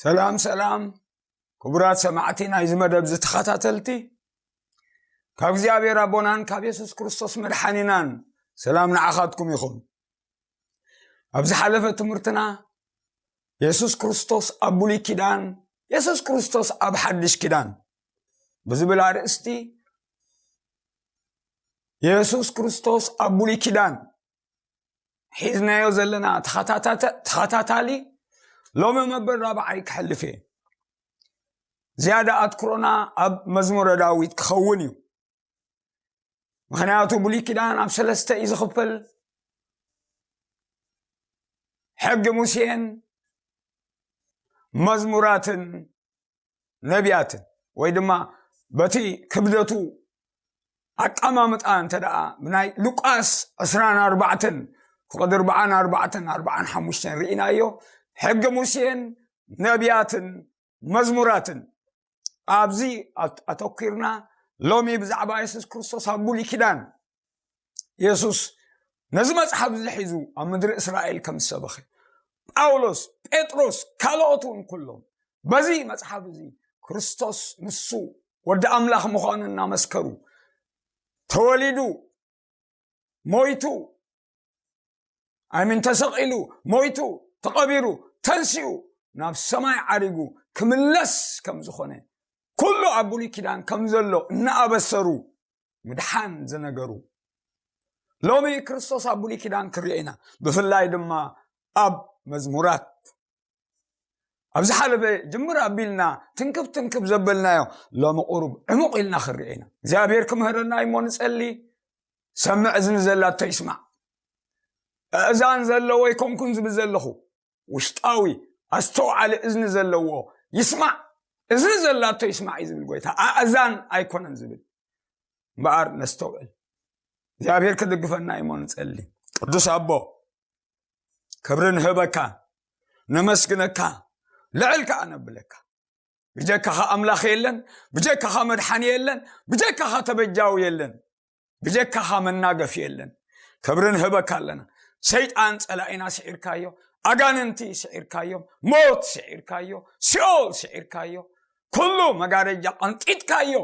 ሰላም ሰላም፣ ክቡራት ሰማዕቲ ናይዚ መደብ ዝተኸታተልቲ፣ ካብ እግዚኣብሔር ኣቦናን ካብ የሱስ ክርስቶስ መድሓኒናን ሰላም ንዓኻትኩም ይኹን። ኣብ ዝሓለፈ ትምህርትና የሱስ ክርስቶስ ኣብ ብሉይ ኪዳን፣ የሱስ ክርስቶስ ኣብ ሓድሽ ኪዳን ብዝብል ኣርእስቲ፣ የሱስ ክርስቶስ ኣብ ብሉይ ኪዳን ሒዝናዮ ዘለና ተኸታታተ- ተኸታታሊ ሎሚ መበል ራብዓይ ክሕልፍ እየ። ዝያዳ ኣትኩሮና ኣብ መዝሙረ ዳዊት ክኸውን እዩ። ምኽንያቱ ብሉይ ኪዳን ኣብ ሰለስተ እዩ ዝኽፈል። ሕጊ ሙሴን መዝሙራትን ነቢያትን፣ ወይ ድማ በቲ ክብደቱ ኣቀማምጣ እንተ ደኣ ብናይ ሉቃስ ዕስራን ኣርባዕተን ፍቕዲ ኣርባዓን ኣርባዕተን ኣርባዓን ሓሙሽተን ርኢናዮ። ሕጊ ሙሴን ነቢያትን መዝሙራትን ኣብዚ ኣት- ኣተኲርና። ሎሚ ብዛዕባ የሱስ ክርስቶስ ኣብ ብሉይ ኪዳን፣ የሱስ ነዚ መጽሓፍ እዚ ሒዙ ኣብ ምድሪ እስራኤል ከም ዝሰበኸ፣ ጳውሎስ፣ ጴጥሮስ፣ ካልኦት እውን ኩሎም በዚ መጽሓፍ እዚ ክርስቶስ ንሱ ወዲ ኣምላኽ ምዃኑ እናመስከሩ፣ ተወሊዱ፣ ሞይቱ፣ ኣይ ሚን ተሰቒሉ፣ ሞይቱ፣ ተቐቢሩ፣ ተንሲኡ፣ ናብ ሰማይ ዓሪጉ ክምለስ ከም ዝኾነ፣ ኩሉ ኣብ ብሉይ ኪዳን ከም ዘሎ እናኣበሰሩ ምድሓን ዝነገሩ፣ ሎሚ ክርስቶስ ኣብ ብሉይ ኪዳን ክንሪኦ ኢና። ብፍላይ ድማ ኣብ መዝሙራት፣ ኣብ ዝሓለፈ ጅምር ኣቢልና ትንክፍ ትንክፍ ዘበልናዮ፣ ሎሚ ቁሩብ ዕሙቕ ኢልና ክንሪኦ ኢና። እግዚኣብሔር ክምህረና እሞ ንጸሊ። ሰምዕ እዝኒ ዘላቶ ይስማዕ። ኣእዛን ዘለዎ ኣይኮንኩን ዝብል ዘለኹ፣ ውሽጣዊ ኣስተውዓሊ እዝኒ ዘለዎ ይስማዕ። እዝኒ ዘላቶ ይስማዕ እዩ ዝብል ጎይታ፣ ኣእዛን ኣይኮነን ዝብል። እምበኣር ነስተውዕል። እግዚኣብሔር ክድግፈና እሞ ንጸሊ። ቅዱስ ኣቦ፣ ክብሪ ንህበካ፣ ነመስግነካ፣ ልዕል ከኣ ነብለካ። ብጀካኻ ኣምላኽ የለን፣ ብጀካኻ መድሓኒ የለን፣ ብጀካኻ ተበጃዊ የለን፣ ብጀካኻ መናገፊ የለን። ክብሪ ንህበካ ኣለና። ሰይጣን ጸላኢና ስዒርካዮ፣ ኣጋንንቲ ስዒርካዮም፣ ሞት ስዒርካዮ፣ ሲኦል ስዒርካዮ፣ ኩሉ መጋረጃ ቀንጢጥካዮ።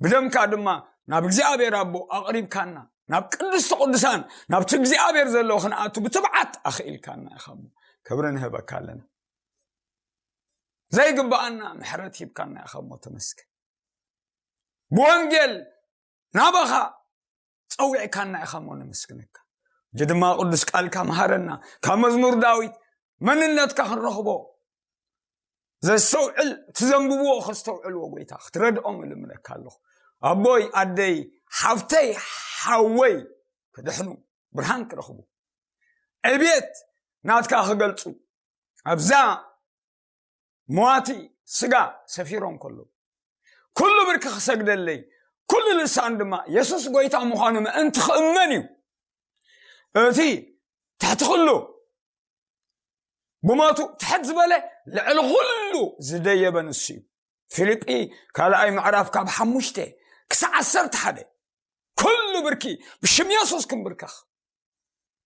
ብደምካ ድማ ናብ እግዚኣብሔር ኣቦ ኣቕሪብካና፣ ናብ ቅድስቲ ቅዱሳን፣ ናብቲ እግዚኣብሔር ዘለዎ ክንኣቱ ብትብዓት ኣኽኢልካና ኢኻ እሞ ክብሪ ንህበካ ኣለና። ዘይግብኣና ምሕረት ሂብካና ኢኻ እሞ ተመስገን። ብወንጌል ናባኻ ጸዊዕካና ኢኻ እሞ ነመስግነካ። ሕጂ ድማ ቅዱስ ቃልካ መሃረና። ካብ መዝሙር ዳዊት መንነትካ ክንረኽቦ፣ ዘስተውዕል፣ እቲ ዘንብብዎ ከስተውዕልዎ፣ ጎይታ ክትረድኦም እልምነካ ኣለኹ። ኣቦይ፣ ኣደይ፣ ሓፍተይ፣ ሓወይ ክድሕኑ ብርሃን ክረኽቡ፣ ዕብየት ናትካ ክገልጹ፣ ኣብዛ መዋቲ ስጋ ሰፊሮም ከለዉ፣ ኩሉ ብርኪ ክሰግደለይ፣ ኩሉ ልሳን ድማ የሱስ ጎይታ ምዃኑ ምእንቲ ክእመን እዩ። እቲ ትሕቲ ኩሉ ብሞቱ ትሕት ዝበለ፣ ልዕሊ ኩሉ ዝደየበ ንሱ እዩ። ፊልጲ ካልኣይ ምዕራፍ ካብ ሓሙሽተ ክሳዕ ዓሰርተ ሓደ፣ ኩሉ ብርኪ ብሽም የሱስ ክንብርከኽ፣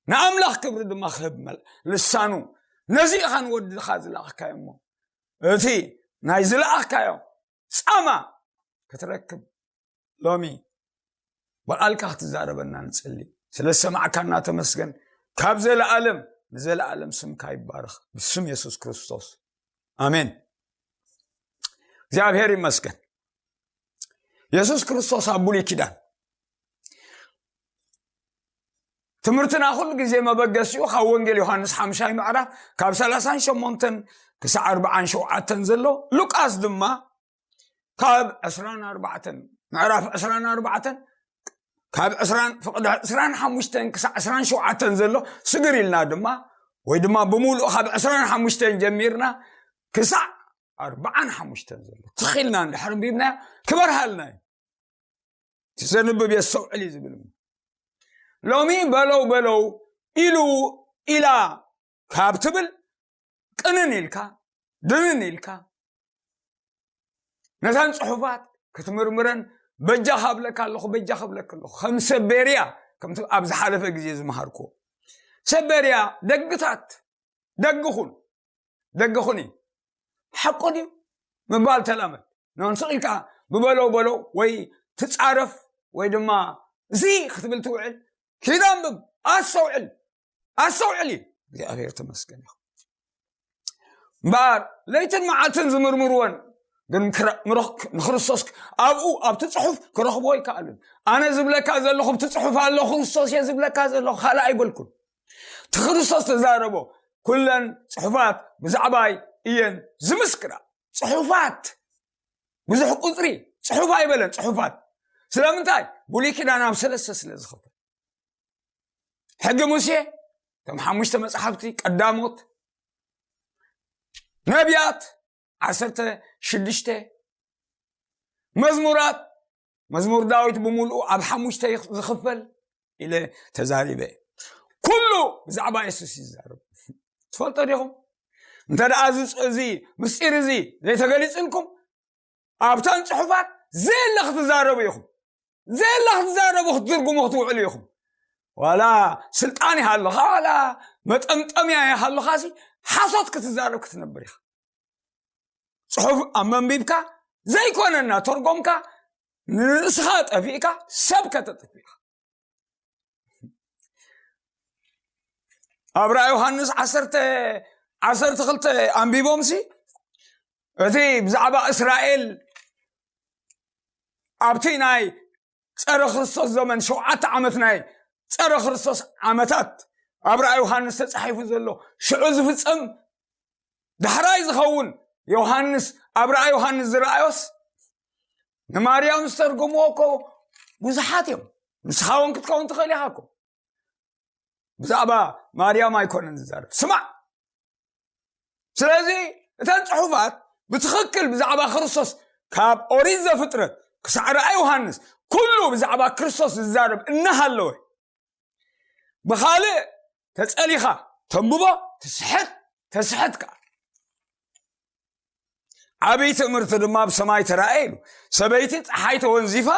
ንኣምላኽ ክብሪ ድማ ክህብ መል- ልሳኑ። ነዚ ኢኻ ንወድኻ ዝለኣኽካዮ እሞ፣ እቲ ናይ ዝለኣኽካዮ ጻማ ክትረክብ ሎሚ ብቓልካ ክትዛረበና ንጽሊ። ስለ ዝሰማዕካና ተመስገን። ካብ ዘለኣለም ንዘለኣለም ስምካ ይባረኽ፣ ብስም የሱስ ክርስቶስ፣ ኣሜን። እግዚኣብሔር ይመስገን። የሱስ ክርስቶስ ኣብ ብሉይ ኪዳን፣ ትምህርትና ኩሉ ግዜ መበገሲኡ ካብ ወንጌል ዮሃንስ ሓምሻይ ምዕራፍ ካብ ሰላሳን ሸሞንተን ክሳዕ ኣርባዓን ሸውዓተን ዘሎ፣ ሉቃስ ድማ ካብ ዕስራን ኣርባዕተን፣ ምዕራፍ ዕስራን ኣርባዕተን ካብ ዕስራን፣ ፍቕዲ ዕስራን ሓሙሽተን ክሳዕ ዕስራን ሸውዓተን ዘሎ ስግር ኢልና ድማ፣ ወይ ድማ ብምሉእ ካብ ዕስራን ሓሙሽተን ጀሚርና ክሳዕ ኣርባዓን ሓሙሽተን ዘሎ ትኺልና እንድሕር ኣንቢብናዮ ክበርሃልና እዩ። እቲ ዘንብብ የስተውዕል እዩ ዝብል። ሎሚ በለው በለው፣ ኢሉ፣ ኢላ ካብ ትብል፣ ቅንን ኢልካ፣ ድንን ኢልካ፣ ነተን ጽሑፋት ክትምርምረን በጃ ካብለካ ኣለኹ፣ በጃ ክብለክ ኣለኹ። ከም ሰብ ቤርያ፣ ከምቲ ኣብ ዝሓለፈ ግዜ ዝመሃርኩዎ፣ ሰብ ቤርያ፣ ደግታት፣ ደግ ኩን። ደገ ኩኒ። ሓቁ ድዩ ምባል ተላመድ። ንስቕ ኢልካ ብበለው በለው ወይ ትጻረፍ ወይ ድማ እዚ ክትብል ትውዕል፣ ኪድ ኣንብብ፣ ኣስተውዕል፣ ኣስተውዕል እዩ። እግዚኣብሔር ተመስገን ይኹን። እምበኣር ለይትን መዓልትን ዝምርምርወን ግን ክረ- ምረኽ- ንክርስቶስ ክ- ኣብኡ ኣብቲ ጽሑፍ ክረኽቦ ኣይከኣሉን። ኣነ ዝብለካ ዘለኹ ኣብቲ ጽሑፍ ኣሎ፣ ክርስቶስ እየ ዝብለካ ዘለኹ፣ ካልእ ኣይበልኩን። እቲ ክርስቶስ ተዛረቦ ኩለን ጽሑፋት ብዛዕባይ እየን ዝምስክራ። ጽሑፋት ብዙሕ ቁጽሪ ጽሑፍ ኣይበለን። ጽሑፋት ስለምንታይ? ብሉይ ኪዳን ኣብ ሰለስተ ስለ ዝኽፈል፣ ሕጊ ሙሴ፣ እቶም ሓሙሽተ መጽሓፍቲ ቀዳሞት፣ ነቢያት ዓሰርተ ሽዱሽተ፣ መዝሙራት፣ መዝሙር ዳዊት ብምሉኡ ኣብ ሓሙሽተ ይኽ- ዝኽፈል ኢለ ተዛሪበ። ኩሉ ብዛዕባ የሱስ ይዛረብ። ትፈልጦ ዲኹም? እንተ ደኣ እዚ ጽ- እዚ ምስጢር እዚ ዘይተገሊጽልኩም፣ ኣብተን ጽሑፋት ዘየለ ክትዛረቡ ኢኹም። ዘየለ ክትዛረቡ ክትትርጉሙ ክትውዕሉ ኢኹም። ዋላ ስልጣን ይሃልኻ፣ ዋላ መጠምጠምያ ይሃልኻ፣ ሲ ሓሶት ክትዛረብ ክትነብር ኢኻ። ጽሑፍ ኣብ መንቢብካ ዘይኮነ እናተርጎምካ ንርእስኻ ጠፊእካ ሰብ ከተጥፍ ኢኻ። ኣብ ራእይ ዮሃንስ ዓሰርተ ዓሰርተ ክልተ ኣንቢቦምሲ፣ እቲ ብዛዕባ እስራኤል ኣብቲ ናይ ጸረ ክርስቶስ ዘመን፣ ሸውዓተ ዓመት ናይ ጸረ ክርስቶስ ዓመታት ኣብ ራእይ ዮሃንስ ተጻሒፉ ዘሎ ሽዑ ዝፍጸም ዳሕራይ ዝኸውን፣ ዮሃንስ ኣብ ራእይ ዮሃንስ ዝረኣዮስ ንማርያም ዝተርጎምዎ እኮ ብዙሓት እዮም። ንስኻ እውን ክትከውን ትኽእል ኢኻ እኮ። ብዛዕባ ማርያም ኣይኮነን ዝዛረብ። ስማዕ፣ ስለዚ እተን ጽሑፋት ብትኽክል ብዛዕባ ክርስቶስ ካብ ኦሪት ዘፍጥረት ክሳዕ ራእይ ዮሃንስ ኩሉ ብዛዕባ ክርስቶስ ዝዛረብ እናሃለወ፣ ብኻልእ ተጸሊኻ ተንብቦ፣ ትስሕት፣ ተስሕት ከኣ። ዓብዪ ትእምርቲ ድማ ኣብ ሰማይ ተራእየ ኢሉ። ሰበይቲ ጸሓይ ተወንዚፋ፣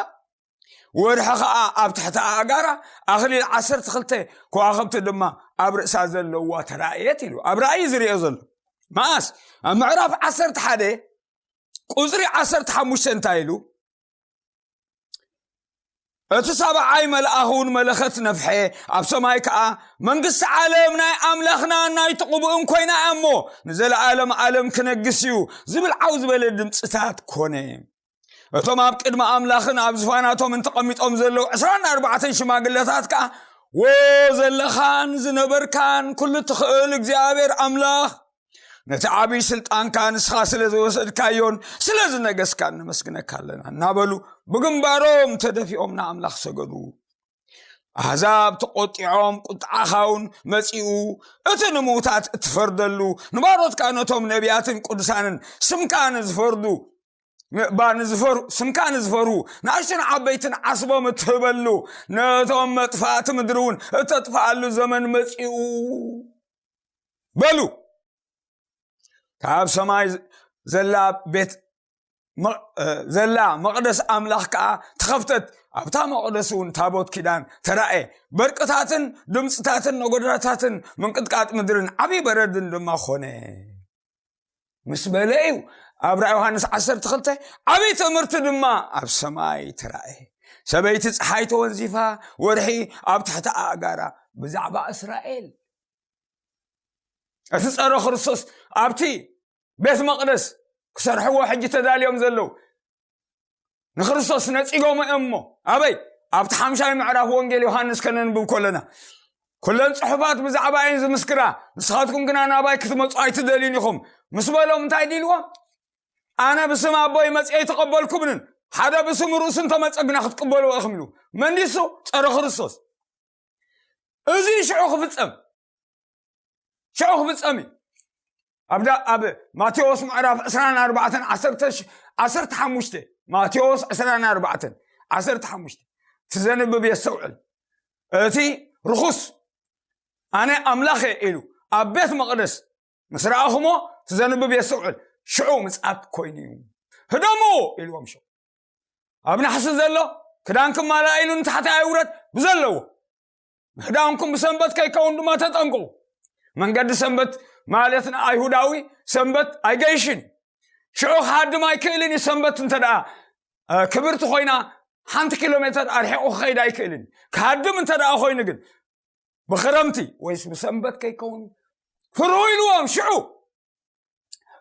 ወርሒ ኸኣ ኣብ ትሕቲ ኣእጋራ፣ ኣኽሊል ዓሰርተ ክልተ ከዋኽብቲ ድማ ኣብ ርእሳ ዘለዋ ተራእየት ኢሉ። ኣብ ራእይ ዝርእዮ ዘሎ መኣስ? ኣብ ምዕራፍ ዓሰርተ ሓደ ቁጽሪ ዓሰርተ ሓሙሽተ እንታይ ኢሉ? እቲ ሳብዓይ መልኣኽ እውን መለኸት ነፍሐ፣ ኣብ ሰማይ ከኣ፣ መንግስቲ ዓለም ናይ ኣምላኽና ናይ ትቕብኡን ኮይና እያ እሞ፣ ንዘለኣለም ዓለም ክነግስ እዩ ዝብል ዓው ዝበለ ድምፅታት ኮነ። እቶም ኣብ ቅድሚ ኣምላኽን ኣብ ዝፋናቶም እንተቐሚጦም ዘለዉ ዕስራን ኣርባዕተን ሽማግለታት ከኣ፣ ወ ዘለኻን ዝነበርካን ኩሉ ትኽእል እግዚኣብሔር ኣምላኽ፣ ነቲ ዓብዪ ስልጣንካ ንስኻ ስለ ዝወሰድካዮን ስለ ዝነገስካን ነመስግነካ ኣለና እናበሉ ብግንባሮም ተደፊኦም ንኣምላኽ ሰገዱ። ኣሕዛብ ተቖጢዖም፣ ቁጥዓኻ እውን መጺኡ፣ እቲ ንምዉታት እትፈርደሉ፣ ንባሮትካ ነቶም ነቢያትን ቅዱሳንን ስምካ ንዝፈርዱ፣ ባ ንዝፈሩ፣ ስምካ ንዝፈርሁ ንኣሽቱን ዓበይትን ዓስቦም እትህበሉ፣ ነቶም መጥፋእቲ ምድሪ እውን እተጥፍኣሉ ዘመን መጺኡ በሉ። ካብ ሰማይ ዘላ ቤት መ- እ፣ ዘላ መቕደስ ኣምላኽ ከኣ ተኸፍተት። ኣብታ መቕደስ እውን ታቦት ኪዳን ተራእየ። በርቅታትን ድምፅታትን ነጎድራታትን ምንቅጥቃጥ ምድርን ዓብዪ በረድን ድማ ኾነ። ምስ በለ እዩ ኣብ ራእይ ዮሃንስ ዓሰርተ ክልተ ዓብዪ ትምህርቲ ድማ ኣብ ሰማይ ተራእየ። ሰበይቲ ፀሓይ ተወንዚፋ፣ ወርሒ ኣብ ትሕቲ ኣእጋራ። ብዛዕባ እስራኤል እቲ ጸረ ክርስቶስ ኣብቲ ቤት መቕደስ ክሰርሕዎ ሕጂ ተዳልዮም ዘለዉ ንክርስቶስ ነጺጎም እዮም እሞ፣ ኣበይ? ኣብቲ ሓምሻይ ምዕራፍ ወንጌል ዮሃንስ ከነንብብ ከለና፣ ኩለን ጽሑፋት ብዛዕባ እየን ዝምስክራ፣ ንስኻትኩም ግና ናባይ ክትመጹ ኣይትደልዩን ኢኹም ምስ በሎም፣ እንታይ ዲልዎም? ኣነ ብስም ኣቦይ መጺኤ ኣይተቐበልኩምንን፣ ሓደ ብስም ርእሱ እንተመጸ ግና ክትቅበልዎ ኢኹም ኢሉ። መን ድዩ እሱ? ጸረ ክርስቶስ። እዚ ሽዑ ክፍጸም፣ ሽዑ ክፍጸም እዩ። ኣብ ዳ- ኣብ ማቴዎስ ምዕራፍ ዕስራን ኣርባዕተን ዓሰርተ ሽ- ዓሰርተ ሓሙሽተ፣ ማቴዎስ ዕስራን ኣርባዕተን ዓሰርተ ሓሙሽተ፣ እቲ ዘንብብ የስተውዕል። እቲ ርኹስ ኣነ ኣምላኽ እየ ኢሉ ኣብ ቤት መቕደስ ምስ ረኣኹሞ፣ እቲ ዘንብብ የስተውዕል። ሽዑ ምጽኣት ኮይኑ እዩ። ህደሙ ኢልዎም ሽዑ። ኣብ ናሕሲ ዘሎ ክዳንኩም ማላእ ኢሉ ንታሕቲ ኣይውረድ ብዘለዎ፣ ክዳንኩም ብሰንበት ከይከውን ድማ ተጠንቀቑ። መንገዲ ሰንበት ማለት ንኣይሁዳዊ ሰንበት ኣይገይሽን። ሽዑ ክሃድም ኣይክእልን እዩ። ሰንበት እንተ ደኣ ክብርቲ ኮይና ሓንቲ ኪሎ ሜተር ኣርሒቑ ክኸይድ ኣይክእልን። ክሃድም እንተ ደኣ ኮይኑ ግን ብኽረምቲ ወይስ ብሰንበት ከይከውን ፍርሁ ኢልዎም። ሽዑ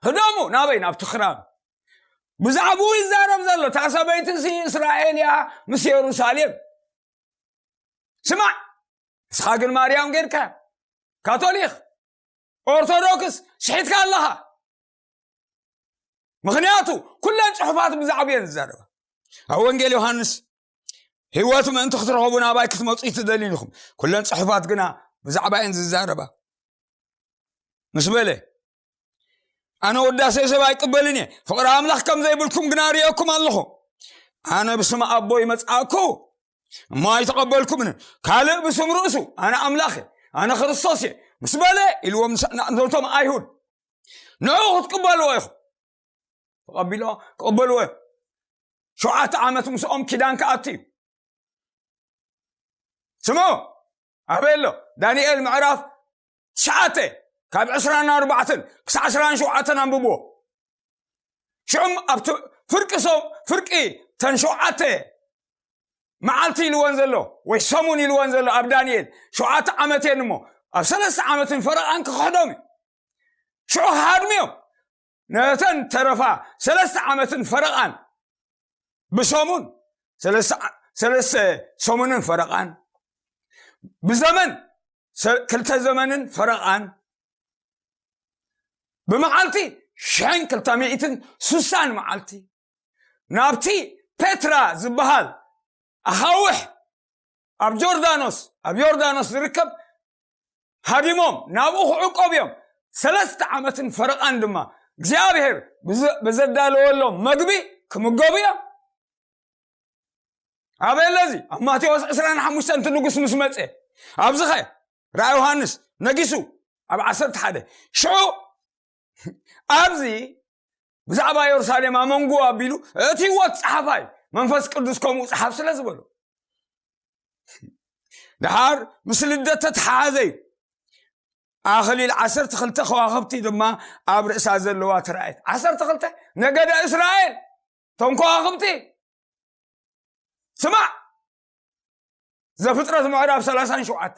ህደሙ ናበይ ናብ ትኽራም። ብዛዕባኡ ይዛረብ ዘሎ እታ ሰበይቲ ሲ እስራኤል እያ ምስ የሩሳሌም። ስማዕ፣ ንስኻ ግን ማርያም ጌርካ ካቶሊክ ኦርቶዶክስ ስሒትካ ኣለኻ። ምኽንያቱ ኩለን ጽሑፋት ብዛዕባ እየን ዝዛረባ። ኣብ ወንጌል ዮሃንስ ህይወት ምእንቲ ክትረኸቡ ናባይ ክትመጹ ይትደልዩ ኢኹም፣ ኩለን ጽሑፋት ግና ብዛዕባ እየን ዝዛረባ ምስ በለ፣ ኣነ ውዳሴ ሰብ ኣይቅበልን እየ፣ ፍቕሪ ኣምላኽ ከም ዘይብልኩም ግና ርእየኩም ኣለኹ። ኣነ ብስም ኣቦ ይመጽኣኩ እሞ ኣይተቐበልኩምን፣ ካልእ ብስም ርእሱ ኣነ ኣምላኽ እየ፣ ኣነ ክርስቶስ እየ ምስ በለ ኢልዎም ነቶም ኣይሁድ፣ ንዑ ክትቅበልዎ ኢኹም። ተቐቢሎ ክቕበልዎ እዮም። ሸውዓተ ዓመት ምስኦም ኪዳን ክኣቱ እዩ። ስምዑ፣ ኣበይ ኣሎ? ዳንኤል ምዕራፍ ትሽዓተ ካብ ዕስራን ኣርባዕተን ክሳዕ ዕስራን ሸውዓተን ኣንብብዎ። ሽዑም ኣብቲ ፍርቂ ሶም ፍርቂ ተን ሸውዓተ መዓልቲ ኢልወን ዘሎ ወይ ሰሙን ኢልወን ዘሎ ኣብ ዳንኤል ሸውዓተ ዓመት እየን እሞ ኣብ ሰለስተ ዓመትን ፈረቓን ክኽሕዶም እዩ። ሽዑ ክሃድሙ እዮም። ነተን ተረፋ ሰለስተ ዓመትን ፈረቓን ብሰሙን ሰለስተ ዓ- ሰለስተ ሰሙንን ፈረቓን ብዘመን ሰ- ክልተ ዘመንን ፈረቓን ብመዓልቲ ሽሕን ክልተ ሚእትን ስሳን መዓልቲ ናብቲ ፔትራ ዝበሃል ኣኻውሕ ኣብ ጆርዳኖስ ኣብ ዮርዳኖስ ዝርከብ ሃዲሞም ናብኡ ክዕቆብ እዮም። ሰለስተ ዓመትን ፈረቓን ድማ እግዚኣብሔር ብዘ- ብዘዳለወሎም መግቢ ክምገቡ እዮም። ኣበይ ኣሎ እዚ? ኣብ ማቴዎስ ዕስራን ሓሙሽተን እቲ ንጉስ ምስ መጸ ኣብዚኸ ራእይ ዮሃንስ ነጊሱ ኣብ ዓሰርተ ሓደ ሽዑ ኣብዚ ብዛዕባ የሩሳሌም ኣመንጉ ኣቢሉ እቲ ህይወት ጸሓፋይ መንፈስ ቅዱስ ከምኡ ጸሓፍ ስለ ዝበሎ ድሓር ምስ ልደት ተተሓሓዘ እዩ። ኣኽሊል ዓሰርተ ክልተ ከዋኽብቲ ድማ ኣብ ርእሳ ዘለዋ ተራእየት። ዓሰርተ ክልተ ነገደ እስራኤል እቶም ከዋኽብቲ። ስማዕ፣ ዘፍጥረት ምዕራፍ ሰላሳን ሸውዓተ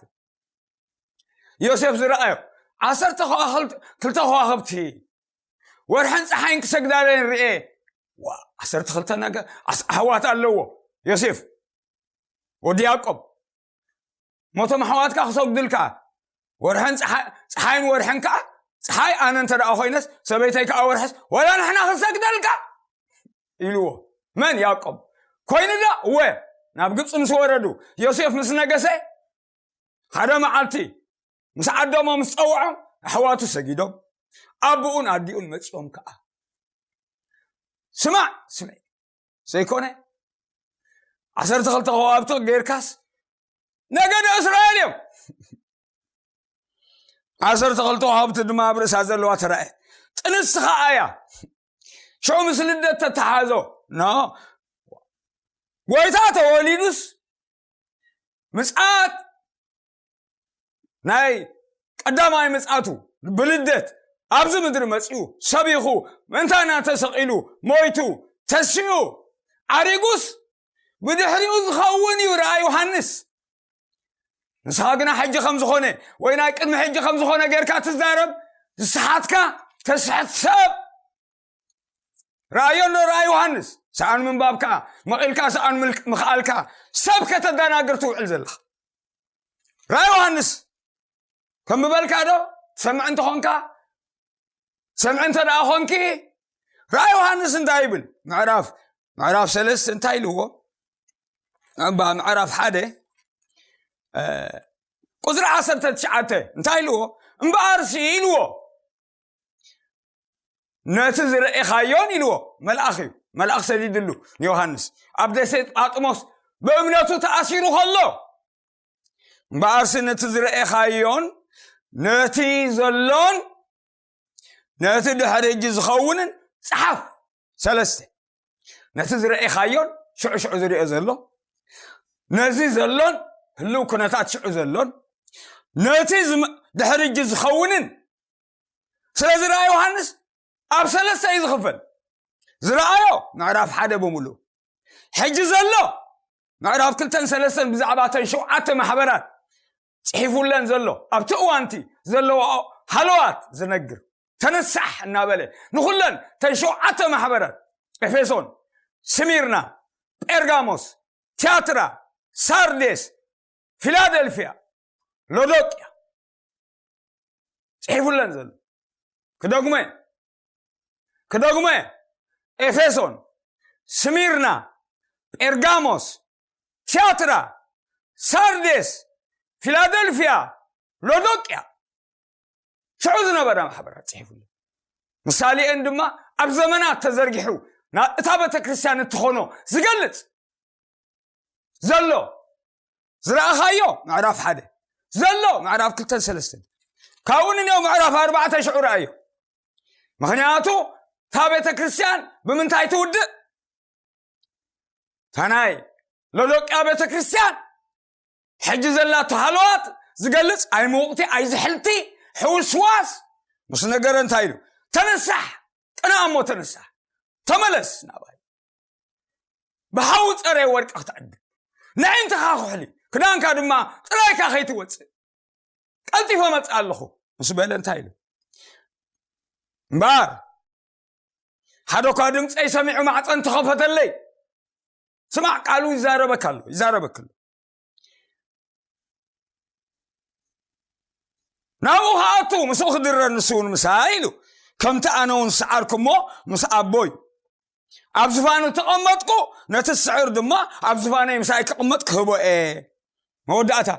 ዮሴፍ ዝረኣዮ ዓሰርተ ከዋኽብቲ ክልተ ከዋኽብቲ ወርሕን ፀሓይን ክሰግዳለን ርኤ። ዓሰርተ ክልተ ነገ ኣሕዋት ኣለዎ ዮሴፍ ወዲ ያዕቆብ። ሞቶም ኣሕዋትካ ክሰግዱልካ ወርሕን ፀሓይን ወርሕን ከዓ ፀሓይ ኣነ እንተ ደኣ ኮይነስ ሰበይተይ ከዓ ወርሕስ ወላ ንሕና ክንሰግደልካ ኢልዎ። መን? ያዕቆብ። ኮይኑ ዶ? እወ። ናብ ግብፂ ምስ ወረዱ ዮሴፍ ምስ ነገሰ ሓደ መዓልቲ ምስ ዓደሞ ምስ ፀውዖም ኣሕዋቱ ሰጊዶም ኣቦኡን ኣዲኡን መፂኦም ከዓ ስማዕ ስምዕ ዘይኮነ ዓሰርተ ክልተ ከዋብቲ ጌርካስ ነገደ እስራኤል እዮም። ዓሰርተ ክልተ ከዋብቲ ድማ ኣብ ርእሳ ዘለዋ ተራእየ። ጥንስቲ ከዓ እያ። ሽዑ ምስ ልደት ተተሓዞ ኖ ጎይታ ተወሊዱስ ምጽኣት ናይ ቀዳማይ ምጽኣቱ ብልደት ኣብዚ ምድሪ መጺኡ ሰቢኹ ምእንታና ተሰቒሉ ሞይቱ ተሲኡ ዓሪጉስ ብድሕሪኡ ዝኸውን እዩ ረኣ ዮሃንስ። ንስኻ ግና ሕጂ ከም ዝኾነ ወይ ናይ ቅድሚ ሕጂ ከም ዝኾነ ጌርካ ትዛረብ። ዝሰሓትካ ተስሕት ሰብ። ረኣዮ ኣሎ ረኣ ዮሃንስ ሰኣን ምንባብካ መቒልካ ሰኣን ምልክ- ምኽኣልካ ሰብ ከተደናግር ትውዕል ዘለኻ። ረኣ ዮሃንስ ከም ምበልካ ዶ ትሰምዕ እንተኾንካ ሰምዕ እንተ ደኣ ኾንኪ ረኣ ዮሃንስ እንታይ ይብል? ምዕራፍ ምዕራፍ ሰለስተ እንታይ ኢልዎ? እባ ምዕራፍ ሓደ ቁፅሪ ዓሰርተ ትሽዓተ እንታይ ኢልዎ? እምበኣርሲ ኢልዎ ነቲ ዝረኤኻዮን ኢልዎ መልኣኽ እዩ መልኣኽ ሰዲድሉ ንዮሃንስ ኣብ ደሴት ጳጥሞስ ብእምነቱ ተኣሲሩ ከሎ እምበኣርሲ ነቲ ዝረኤኻዮን ነቲ ዘሎን ነቲ ድሕሪ እጂ ዝኸውንን ፀሓፍ። ሰለስተ ነቲ ዝረኤኻዮን ሽዑ ሽዑ ዝሪኦ ዘሎ ነዚ ዘሎን ህልው ኩነታት ሽዑ ዘሎን ነቲ ድሕሪ እጂ ዝኸውንን ስለዚ ራእይ ዮሃንስ ኣብ ሰለስተ እዩ ዝኽፈል። ዝረኣዮ ምዕራፍ ሓደ ብምሉእ፣ ሕጂ ዘሎ ምዕራፍ ክልተን ሰለስተን ብዛዕባ እተን ሸውዓተ ማሕበራት ጽሒፉለን ዘሎ፣ ኣብቲ እዋንቲ ዘለዎ ሃለዋት ዝነግር፣ ተነሳሕ እናበለ ንኹለን እተን ሸውዓተ ማሕበራት፣ ኤፌሶን፣ ስሚርና፣ ጴርጋሞስ፣ ቲያትራ፣ ሳርዴስ፣ ፊላደልፊያ፣ ሎዶቅያ ጽሒፉለን ዘሎ። ክደግሞ እየ፣ ክደግሞ እየ። ኤፌሶን፣ ስሚርና፣ ጴርጋሞስ፣ ቲያትራ፣ ሳርዴስ፣ ፊላደልፊያ፣ ሎዶቅያ፣ ሽዑ ዝነበራ ማሕበራት ጽሒፉለን። ምሳሌአን ድማ ኣብ ዘመናት ተዘርጊሑ ና-፣ እታ ቤተ ክርስቲያን እትኾኖ ዝገልጽ ዘሎ ዝረኣኻዮ ምዕራፍ ሓደ ዘሎ ምዕራፍ ክልተን ሰለስተን፣ ካብኡ ንኔው ምዕራፍ ኣርባዕተ ሽዑ ረኣዮ። ምኽንያቱ እታ ቤተ ክርስቲያን ብምንታይ ትውድእ? እታ ናይ ሎዶቅያ ቤተ ክርስቲያን ሕጂ ዘላቶ ሃለዋት ዝገልጽ፣ ኣይምውቕቲ ኣይዝሕልቲ ሕውስዋስ ምስ ነገረ እንታይ ኢሉ? ተነሳሕ፣ ቅንኣ እሞ ተነሳሕ፣ ተመለስ ናባይ፣ ብሓዊ ጸረይ ወርቂ ክትዕድግ፣ ንዕንትኻ ኩሕሊ፣ ክዳንካ ድማ ጥራይካ ከይትወጽእ፣ ቀልጢፈ መጽእ ኣለኹ ምስ በለ እንታይ ኢሉ? እምበኣር ሓደ እኳ ድምፀይ ሰሚዑ ማዕፀን ተኸፈተለይ። ስማዕ፣ ቃሉ ይዛረበካ ኣሎ፣ ይዛረበክ ኣሎ። ናብኡ ክኣቱ፣ ምስኡ ክድረር፣ ንሱ እውን ምሳይ ኢሉ፣ ከምቲ ኣነ እውን ዝሰዓርኩ እሞ ምስ ኣቦይ ኣብ ዝፋኑ ተቐመጥኩ፣ ነቲ ዝስዕር ድማ ኣብ ዝፋነይ ምሳይ ክቕመጥ ክህቦ እየ። መወዳእታ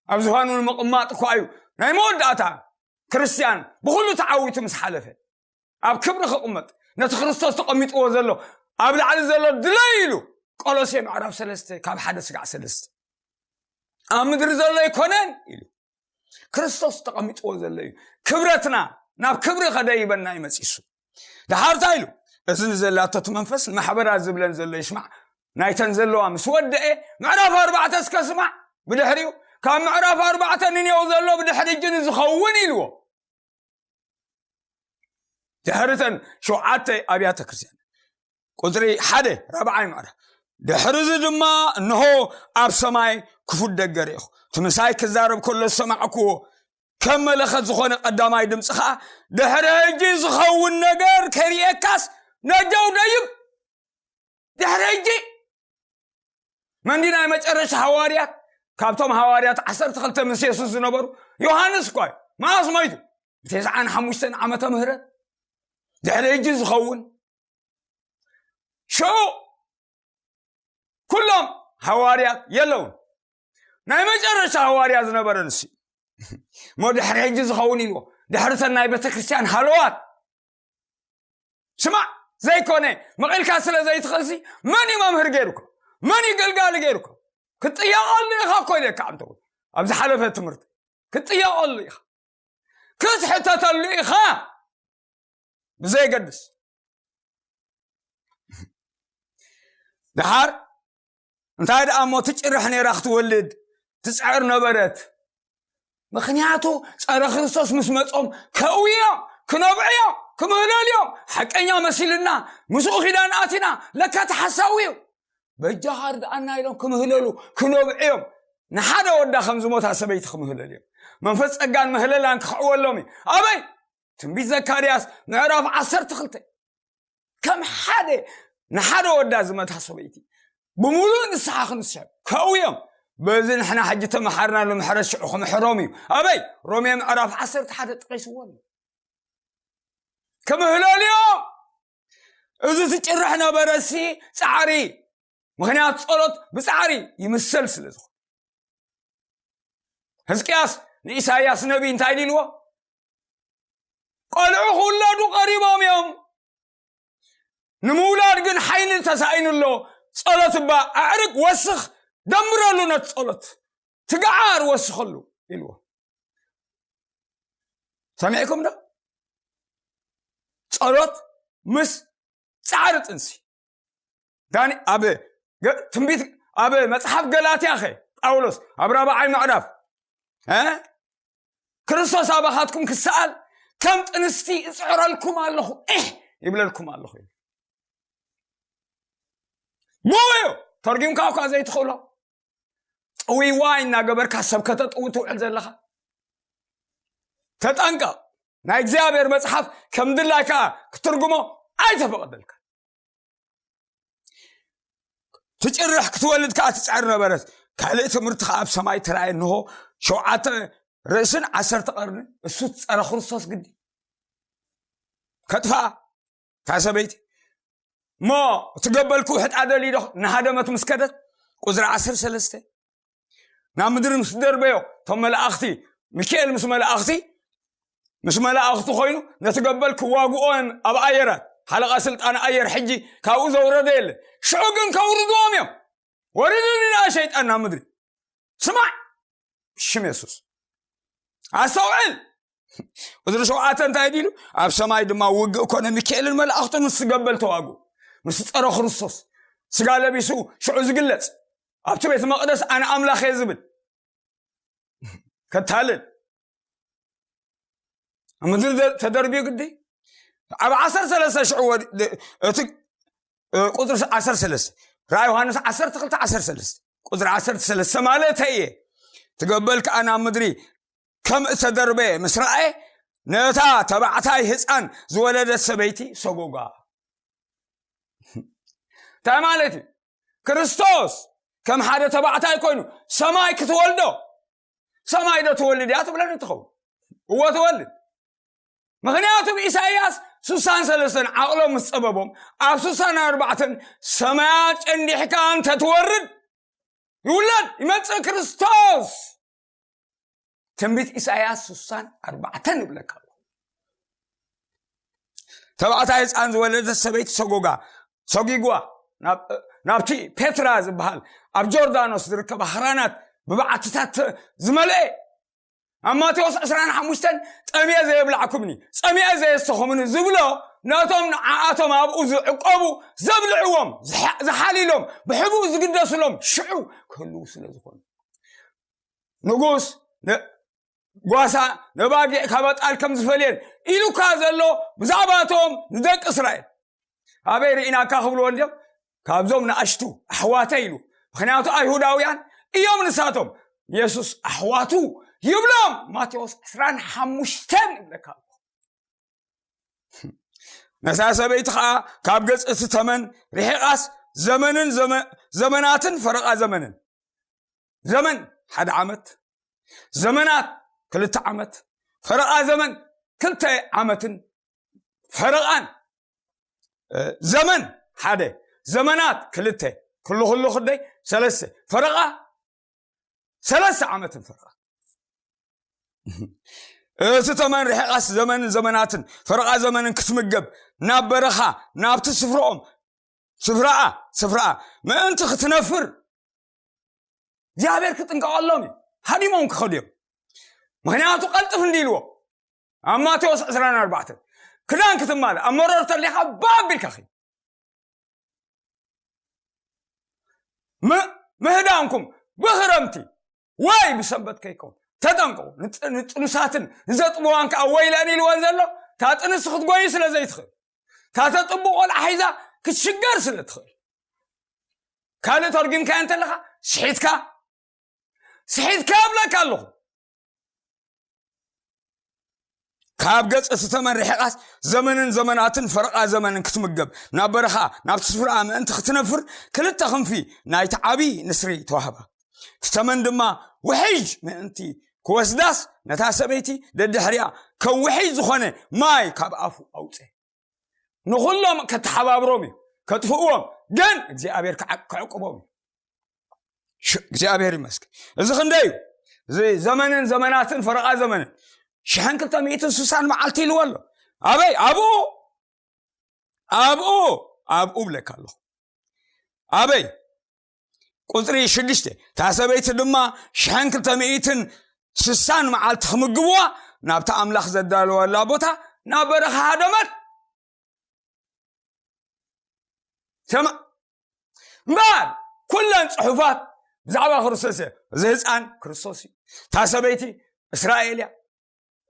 ኣብ ዝፋኑ ንምቕማጥ እኳ እዩ ናይ መወዳእታ ክርስቲያን ብኹሉ ተዓዊቱ ምስ ሓለፈ፣ ኣብ ክብሪ ክቕመጥ፣ ነቲ ክርስቶስ ተቐሚጥዎ ዘሎ ኣብ ላዕሊ ዘሎ ድለይ ኢሉ፣ ቆሎሴ ምዕራፍ ሰለስተ ካብ ሓደ ስጋዕ ሰለስተ፣ ኣብ ምድሪ ዘሎ ኣይኮነን ኢሉ፣ ክርስቶስ ተቐሚጥዎ ዘሎ እዩ። ክብረትና ናብ ክብሪ ከደይበና እዩ መጺሱ። ደሓር እንታይ ኢሉ? እዚ ንዘላቶ እቲ መንፈስ ንማሕበራት ዝብለን ዘሎ ይስማዕ። ናይተን ዘለዋ ምስ ወደኤ፣ ምዕራፍ ኣርባዕተ እስከ ስማዕ። ብድሕሪኡ፣ ካብ ምዕራፍ ኣርባዕተ ንኔው ዘሎ ብድሕሪ እጂ ንዝኸውን ኢልዎ። ድሕሪተን ሸውዓተ ኣብያተ ክርስቲያን፣ ቁጽሪ ሓደ፣ ራብዓይ ምዕራፍ። ድሕሪ እዚ ድማ እንሆ ኣብ ሰማይ ክፉት ደገ ርኢኹ። እቲ ምሳይ ክዛረብ ከሎ ዝሰማዕክዎ ከም መለኸት ዝኾነ ቀዳማይ ድምፂ ኸዓ፣ ድሕሪ ሕጂ ዝኸውን ነገር ከርእየካስ ነጀው ደይብ። ድሕሪ ሕጂ መንዲ ናይ መጨረሻ ሃዋርያት፣ ካብቶም ሃዋርያት ዓሰርተ ክልተ ምስ የሱስ ዝነበሩ፣ ዮሃንስ እኳ እዩ። መዓስ ሞይቱ? ብተስዓን ሓሙሽተን ዓመተ ምህረት። ድሕሪ ሕጂ ዝኸውን ሽዑ ኩሎም ሃዋርያት የለውን። ናይ መጨረሻ ሃዋርያ ዝነበረ ንሱ እዩ። እሞ ድሕሪ ሕጂ ዝኸውን ኢልዎ። ድሕሪ ተን ናይ ቤተክርስትያን ሃለዋት። ስማዕ፣ ዘይኮነ መቒልካ ስለ ዘይትኽእልሲ፣ መን እዩ መምህር ገይሩካ? መን እዩ ገልጋሊ ገይሩካ? ክትጥየቐሉ ኢኻ እኮ ኢለካ፣ ኣንተ እውን ኣብ ዝሓለፈ ትምህርቲ ክትጥየቐሉ ኢኻ። ክትሕተተሉ ኢኻ። ብዘየገድስ። ደሓር እንታይ ደኣ እሞ ትጭርሕ ነይራ ክትወልድ ትጽዕር ነበረት። ምኽንያቱ ጸረ ክርስቶስ ምስ መጾም ከእውዮም፣ ክነብዕዮም፣ ክምህለልዮም፣ ሓቀኛ መሲልና ምስኡ ኪዳን ኣቲና፣ ለካ ተሓሳዊ እዩ። በጃኻ ርድኣና ኢሎም ክምህለሉ፣ ክነብዕዮም፣ ንሓደ ወዳ ከም ዝሞታ ሰበይቲ ክምህለልዮም። መንፈስ ጸጋን ምህለላን ክኽዕወሎም እዩ። ኣበይ? ትንቢት ዘካርያስ ምዕራፍ ዓሰርተ ክልተ። ከም ሓደ ንሓደ ወዳ ዝመታ ሰበይቲ ብምሉእ ንስሓ ክንስሕብ ከእውዮም። በዚ ንሕና ሕጂ ተመሓርናሉ ምሕረት ሽዑ ክምሕሮም እዩ። ኣበይ? ሮሜ ምዕራፍ ዓሰርተ ሓደ ጠቒስዎ ኣሎ። ክምህለልዮም። እዚ ትጭርሕ ነበረሲ ጻዕሪ። ምኽንያት ጸሎት ብጻዕሪ ይምሰል ስለ ዝኾነ። ህዝቅያስ ንኢሳይያስ ነቢ እንታይ ኢልዎ? "ቆልዑ ክውለዱ ቀሪቦም እዮም። ንምውላድ ግን ሓይሊ ተሳኢኑ ኣሎ። ጸሎት እባ ኣዕርግ፣ ወስኽ፣ ደምረሉ ነቲ ጸሎት። ትግዓር ወስኸሉ" ኢልዎ። ሰሚዕኩም ዶ? ጸሎት ምስ ጻዕሪ ጥንሲ። ዳኒ ኣብ ገ-፣ ትንቢት ኣብ መጽሓፍ ገላትያ ኸ ጳውሎስ ኣብ ራብዓይ ምዕራፍ፣ እ? "ክርስቶስ ኣባኻትኩም ክሰኣል ከም ጥንስቲ እፅዕረልኩም ኣለኹ፣ እሕ ይብለልኩም ኣለኹ። ብኡ እዩ ተርጊምካ እኳ ዘይትኽእሎ። ጥውይዋይ እናገበርካ ሰብ ከተጥው ትውዕል ዘለኻ፣ ተጠንቀቕ። ናይ እግዚኣብሔር መጽሓፍ ከም ድላይካ ክትርጉሞ ኣይተፈቐደልካ። ትጭርሕ ክትወልድ ከኣ ትጽዕር ነበረት። ካልእ ትምህርቲ ከኣ ኣብ ሰማይ ተራእየ፣ እንሆ ሸውዓተ ርእስን ዓሰርተ ቀርንን፣ እሱ ትጸረ ክርስቶስ ግዲ ከጥፋኣ እታ ሰበይቲ። እሞ እቲ ገበል ክውሕጣ ደልዩ ዶ ንሃደመት ምስ ከደት? ቁጽሪ ዓሰርተ ሰለስተ፣ ናብ ምድሪ ምስ ደርበዮ፣ እቶም መላእኽቲ፣ ሚካኤል ምስ መላእኽቲ ምስ መላእኽቲ ኮይኑ ነቲ ገበል ክዋግኦ ኣብ ኣየራት፣ ሓለቓ ስልጣን ኣየር ሕጂ ካብኡ ዘውረደ የለን። ሽዑ ግን ከውርድዎም እዮም። ወሪዱ ድኣ ሸይጣን ናብ ምድሪ። ስማዕ፣ ሽም የሱስ ኣስተውዕል። ቁጽሪ ሸውዓተ እንታይ ኢሉ? ኣብ ሰማይ ድማ ውግእ ኮነ፣ ሚካኤልን መላእኽቱን ምስ ገበል ተዋግኡ። ምስ ጸረ ክርስቶስ ስጋ ለቢሱ ሽዑ ዝግለጽ፣ ኣብቲ ቤት መቕደስ ኣነ ኣምላኽ እየ ዝብል። ከታልል። ኣብ ምድሪ ደ-፣ ተደርብዩ ግዲ። ኣብ ዓሰርተ ሰለስተ ሽዑ ወዲ-፣ ደ-፣ እቲ፣ እ፣ ቁጽሪ ዓሰርተ ሰለስተ፣ ራእይ ዮሃንስ ዓሰርተ ክልተ ዓሰርተ ሰለስተ፣ ቁጽሪ ዓሰርተ ሰለስተ ማለት እየ። ትገበል ከኣ ናብ ምድሪ ከም እተደርበየ ምስ ረኣየ፣ ነታ ተባዕታይ ህፃን ዝወለደት ሰበይቲ ሰጎጋ። እንታይ ማለት እዩ? ክርስቶስ ከም ሓደ ተባዕታይ ኮይኑ ሰማይ ክትወልዶ፣ ሰማይ ዶ ትወልድ እያ ትብለኒ ትኸውን? እዎ ትወልድ። ምኽንያቱ ብኢሳይያስ ስሳን ሰለስተን ዓቕሎም ምስ ጸበቦም፣ ኣብ ስሳን ኣርባዕተን ሰማያት ጨንዲሕካ እንተ ትወርድ፣ ይውለድ፣ ይመጽእ ክርስቶስ። ትንቢት ኢሳይያስ ስሳን ኣርባዕተን ይብለካ ኣሎ። ተባዕታይ ህፃን ዝወለደት ሰበይቲ ሰጎጋ፣ ሰጊጓ፣ ናብ-፣ ናብቲ ፔትራ ዝበሃል ኣብ ጆርዳኖስ ዝርከብ ኣኽራናት ብበዓትታት ዝመልአ። ኣብ ማቴዎስ ዕስራን ሓሙሽተን፣ "ጠምየ ዘየብላዕኩምኒ፣ ጸሚኤ ዘየስተኹምኒ" ዝብሎ፣ ነቶም ንዓኣቶም ኣብኡ ዝዕቆቡ ዘብልዕዎም፣ ዝሓ-፣ ዝሓልይሎም፣ ብሕቡእ ዝግደስሎም ሽዑ ክህልዉ ስለ ዝኾኑ። ንጉስ ነ-፣ ጓሳ ነባጊዕ ካብ ኣጣል ከም ዝፈልየን ኢሉካ ዘሎ ብዛዕባቶም ንደቂ እስራኤል። ኣበይ ርኢናካ ክብልዎ እንድዮም? ካብዞም ንኣሽቱ ኣሕዋተይ ኢሉ። ምኽንያቱ ኣይሁዳውያን እዮም ንሳቶም። የሱስ ኣሕዋቱ ይብሎም። ማቴዎስ ዕስራን ሓሙሽተን ይብለካ ኣሎ። ነታ ሰበይቲ ኸዓ ካብ ገጽ እቲ ተመን ርሒቓስ ዘመንን ዘመ-፣ ዘመናትን ፈረቓ ዘመንን። ዘመን ሓደ ዓመት፣ ዘመናት ክልተ ዓመት፣ ፈረቓ ዘመን ክልተ ዓመትን ፈረቓን፣ እ፣ ዘመን ሓደ፣ ዘመናት ክልተ፣ ክሉ ክሉ ክንደይ? ሰለስተ፣ ፈረቓ ሰለስተ ዓመትን ፈረቓ። እቲ ተመን ርሒቓስ ዘመንን ዘመናትን ፈረቓ ዘመንን ክትምገብ ናብ በረኻ ናብቲ ስፍራኦም፣ ስፍራኣ፣ ስፍራኣ ምእንቲ ክትነፍር እግዚኣብሔር ክጥንቀቐሎም እዩ። ሃዲሞም ክኸዱ እዮም። ምኽንያቱ ቀልጥፍ እንዲ ኢልዎ ኣብ ማቴዎስ ዕስራን ኣርባዕተን፣ ክዳን ክትማልእ ኣብ መሮር ተሊኻ ባብ ኢልካ ኺድ። ም-፣ ምህዳንኩም ብኽረምቲ ወይ ብሰንበት ከይከውን ተጠንቀቑ። ንጥ-፣ ንጥኑሳትን ንዘጥብዋን ከኣ ወይለን ኢልወን ዘሎ፣ እታ ጥንሲ ክትጎይ ስለ ዘይትኽእል፣ እታ ተጥቡ ቆልዓ ሒዛ ክትሽገር ስለ ትኽእል። ካልእ ተርጒምካዮ እንተለኻ፣ ስሒትካ፣ ስሒትካ እብለካ ኣለኹ። ካብ ገጽ እቲ ተመን ርሒቓስ ዘመንን ዘመናትን ፈረቓ ዘመንን ክትምገብ ናብ በረኻ ናብቲ ስፍራኣ ምእንቲ ክትነፍር ክልተ ክንፊ ናይቲ ዓቢ ንስሪ ተዋህባ። እቲ ተመን ድማ ውሕዥ ምእንቲ ክወስዳስ ነታ ሰበይቲ ደድሕሪኣ ከም ውሕዥ ዝኾነ ማይ ካብ ኣፉ ኣውጽአ። ንኹሎም ከተሓባብሮም እዩ፣ ከጥፍእዎም፣ ግን እግዚኣብሔር ክዓ-፣ ክዕቅቦም እዩ። ሽ-፣ እግዚኣብሔር ይመስገን። እዚ ክንደይ እዩ? እዚ ዘመንን ዘመናትን ፈረቓ ዘመንን ሽሕን ክልተ ሚእትን ስሳን መዓልቲ ኢልዎ ኣሎ። ኣበይ? ኣብኡ፣ ኣብኡ፣ ኣብኡ ብለካ ኣለኹ። ኣበይ? ቁጽሪ ሽዱሽተ፣ እታ ሰበይቲ ድማ ሽሕን ክልተ ሚእትን ስሳን መዓልቲ ክምግብዋ ናብታ ኣምላኽ ዘዳለወላ ቦታ ናብ በረኻ ሃደመት። ሰማ-፣ እምበኣር ኩለን ጽሑፋት ብዛዕባ ክርስቶስ እየ። እዚ ህፃን ክርስቶስ እዩ። እታ ሰበይቲ እስራኤል እያ።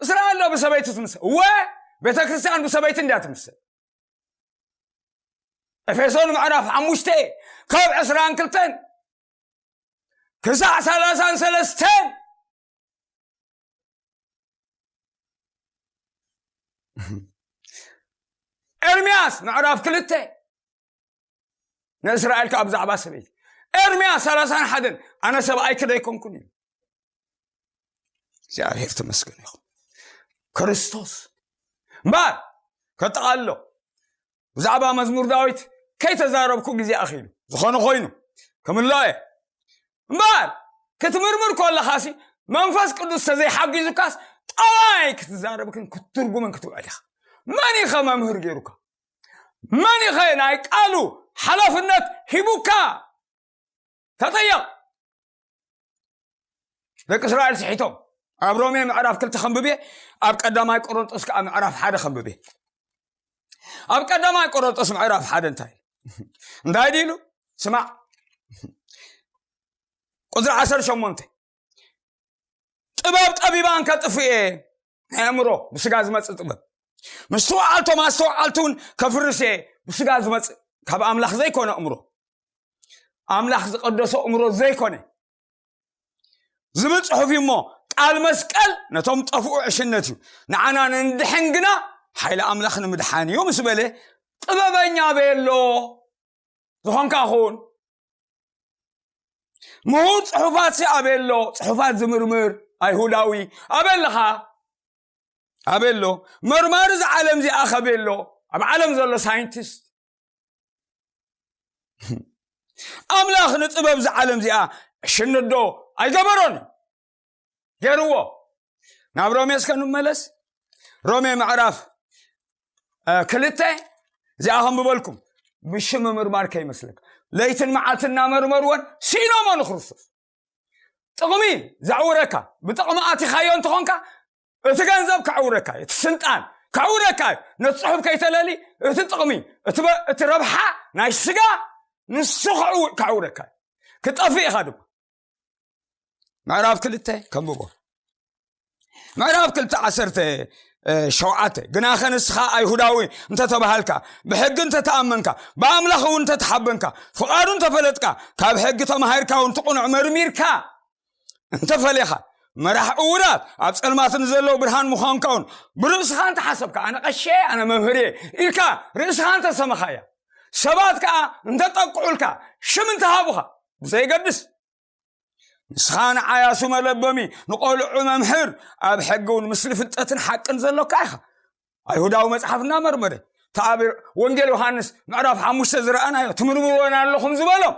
እስራኤል ዶ ብሰበይቲ ትምሰል? ወ ቤተ ክርስቲያን ብሰበይቲ እንድያ ትምሰል። ኤፌሶን ምዕራፍ ሓሙሽተ ካብ ዕስራን ክልተን ክሳዕ ሰላሳን ሰለስተን። ኤርምያስ ምዕራፍ ክልተ ንእስራኤል ከኣ ብዛዕባ ሰበይቲ። ኤርምያስ ሰላሳን ሓደን ኣነ ሰብኣይኪ ዶ ኣይኮንኩን እዩ። እግዚኣብሔር ተመስገን ይኹን። ክርስቶስ እምበኣር ከጠቓልሎ ብዛዕባ መዝሙር ዳዊት ከይተዛረብኩ ግዜ ኣኺሉ ዝኾነ ኮይኑ ክምልኦ እየ። እምበኣር ክትምርምር ከለኻሲ መንፈስ ቅዱስ ተዘይሓጊዙካስ ጠባይ ክትዛረብክን ክትትርጉምን ክትውዕል ኢኻ። መን ኢኸ መምህር ገይሩካ? መን ኢኸ ናይ ቃሉ ሓላፍነት ሂቡካ? ተጠየቕ። ደቂ እስራኤል ስሒቶም ኣብ ሮሜ ምዕራፍ ክልተ ከንብቤ፣ ኣብ ቀዳማይ ቆሮንጦስ ከዓ ምዕራፍ ሓደ ከንብቤ። ኣብ ቀዳማይ ቆሮንጦስ ምዕራፍ ሓደ እንታይ እንታይ ድሉ ስማዕ። ቁፅሪ ዓሰርተ ሸሞንተ ጥበብ ጠቢባን ከጥፍእ እየ። ናይ ኣእምሮ ብስጋ ዝመፅእ ጥበብ ምስ ተወዓልቶም ኣስተውዓልቲ እውን ከፍርስ እየ። ብስጋ ዝመፅእ ካብ ኣምላኽ ዘይኮነ ኣእምሮ ኣምላኽ ዝቐደሶ እምሮ ዘይኮነ ዝብል ጽሑፍ እዩ እሞ ቃል መስቀል ነቶም ጠፍኡ ዕሽነት እዩ፣ ንዓና ንድሕን ግና ሓይሊ ኣምላኽ ንምድሓን እዩ ምስ በለ ጥበበኛ ኣበየሎ ዝኾንካ ኹን ምሁር ጽሑፋት ሲ ኣበየሎ ጽሑፋት ዝምርምር ኣይሁዳዊ ኣበለኻ ኣበሎ መርማሪ ዝዓለም ዚኣ ከበሎ ኣብ ዓለም ዘሎ ሳይንቲስት ኣምላኽ ንጥበብ ዝዓለም እዚኣ ሽንዶ ኣይገበሮን ገይርዎ። ናብ ሮሜ እስከ ንመለስ። ሮሜ ምዕራፍ ክልተ እዚኣ ከም ብበልኩም ብሽም ምምርማር ከይመስለካ ለይትን መዓልትን እናመርመርዎን ሲኖሞ ንክርስቶስ ጥቕሚ ዘዕውረካ ብጥቕሚ ኣቲኻዮ እንተኾንካ እቲ ገንዘብ ከዕውረካ እዩ፣ እቲ ስልጣን ከዕውረካ እዩ። ነቲ ጽሑፍ ከይተለሊ እቲ ጥቕሚ እቲ ረብሓ ናይ ስጋ ንሱ ከዕውረካ እዩ። ክጠፍእ ኢኻ ድማ። ምዕራፍ ክልተ ከንብቦ። ምዕራፍ ክልተ ዓሰርተ ሸውዓተ ግናኸ ንስኻ ኣይሁዳዊ እንተተባሃልካ ብሕጊ እንተተኣመንካ ብኣምላኽ እውን እንተተሓበንካ ፍቓዱ እንተፈለጥካ ካብ ሕጊ ተማሂርካ እውን ትቕኑዕ መርሚርካ እንተፈሊኻ መራሕ እውራት ኣብ ጸልማት ንዘለዉ ብርሃን ምዃንካ እውን ብርእስኻ እንተሓሰብካ ኣነ ቀሼ ኣነ መምህር እየ ኢልካ ርእስኻ እንተሰመኻያ ሰባት ከኣ እንተጠቅዑልካ ሽም እንተሃቡኻ ብዘይገድስ ንስኻ ንዓያሱ መለበሚ ንቖልዑ መምህር ኣብ ሕጊ እውን ምስሊ ፍልጠትን ሓቅን ዘሎካ ኢኻ። ኣይሁዳዊ መጽሓፍ እናመርመረ ተኣብ ወንጌል ዮሃንስ ምዕራፍ ሓሙሽተ ዝረኣናዮ ትምርምሮና ኣለኹም ዝበሎም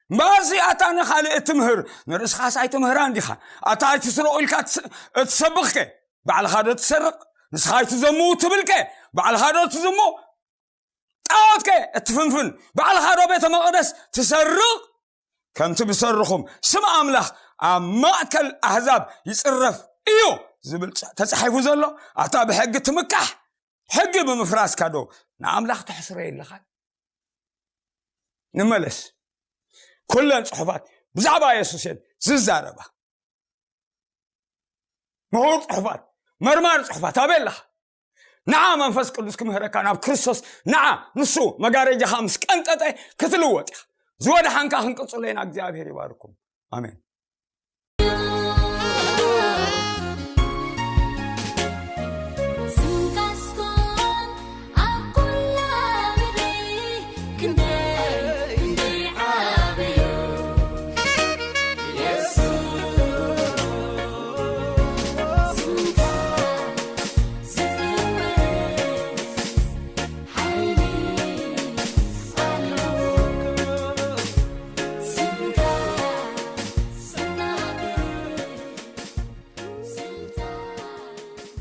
እምበኣርሲ ኣታ ንኻልእ እትምህር ንርእስኻስ ኣይትምህራን ዲኻ? ኣታ ኣይትስረቑ ኢልካ እትሰብኽከ ባዕልኻ ዶ ትሰርቕ? ንስኻ ኣይትዘምው ትብልከ ባዕልኻ ዶ ትዝሙ? ጣዖትከ እትፍንፍን ባዕልኻ ዶ ቤተ መቕደስ ትሰርቕ? ከምቲ ብሰርኹም ስም ኣምላኽ ኣብ ማእከል ኣህዛብ ይጽረፍ እዩ ዝብል ተጻሒፉ ዘሎ ኣታ ብሕጊ ትምካሕ ሕጊ ብምፍራስካ ዶ ንኣምላኽ ተሕስሮ የለኻን? ንመለስ። ኩለን ጽሑፋት ብዛዕባ የሱስ እየን ዝዛረባ። ምሁር ጽሑፋት፣ መርማሪ ጽሑፋት ኣበይ ኣለኻ? ንዓ መንፈስ ቅዱስ ክምህረካ ናብ ክርስቶስ ንዓ። ንሱ መጋረጃኻ ምስ ቀንጠጠ ክትልወጥ ኢኻ። ዝወድሓንካ ክንቅጽሎ ኢና። እግዚኣብሔር ይባርኩም። ኣሜን።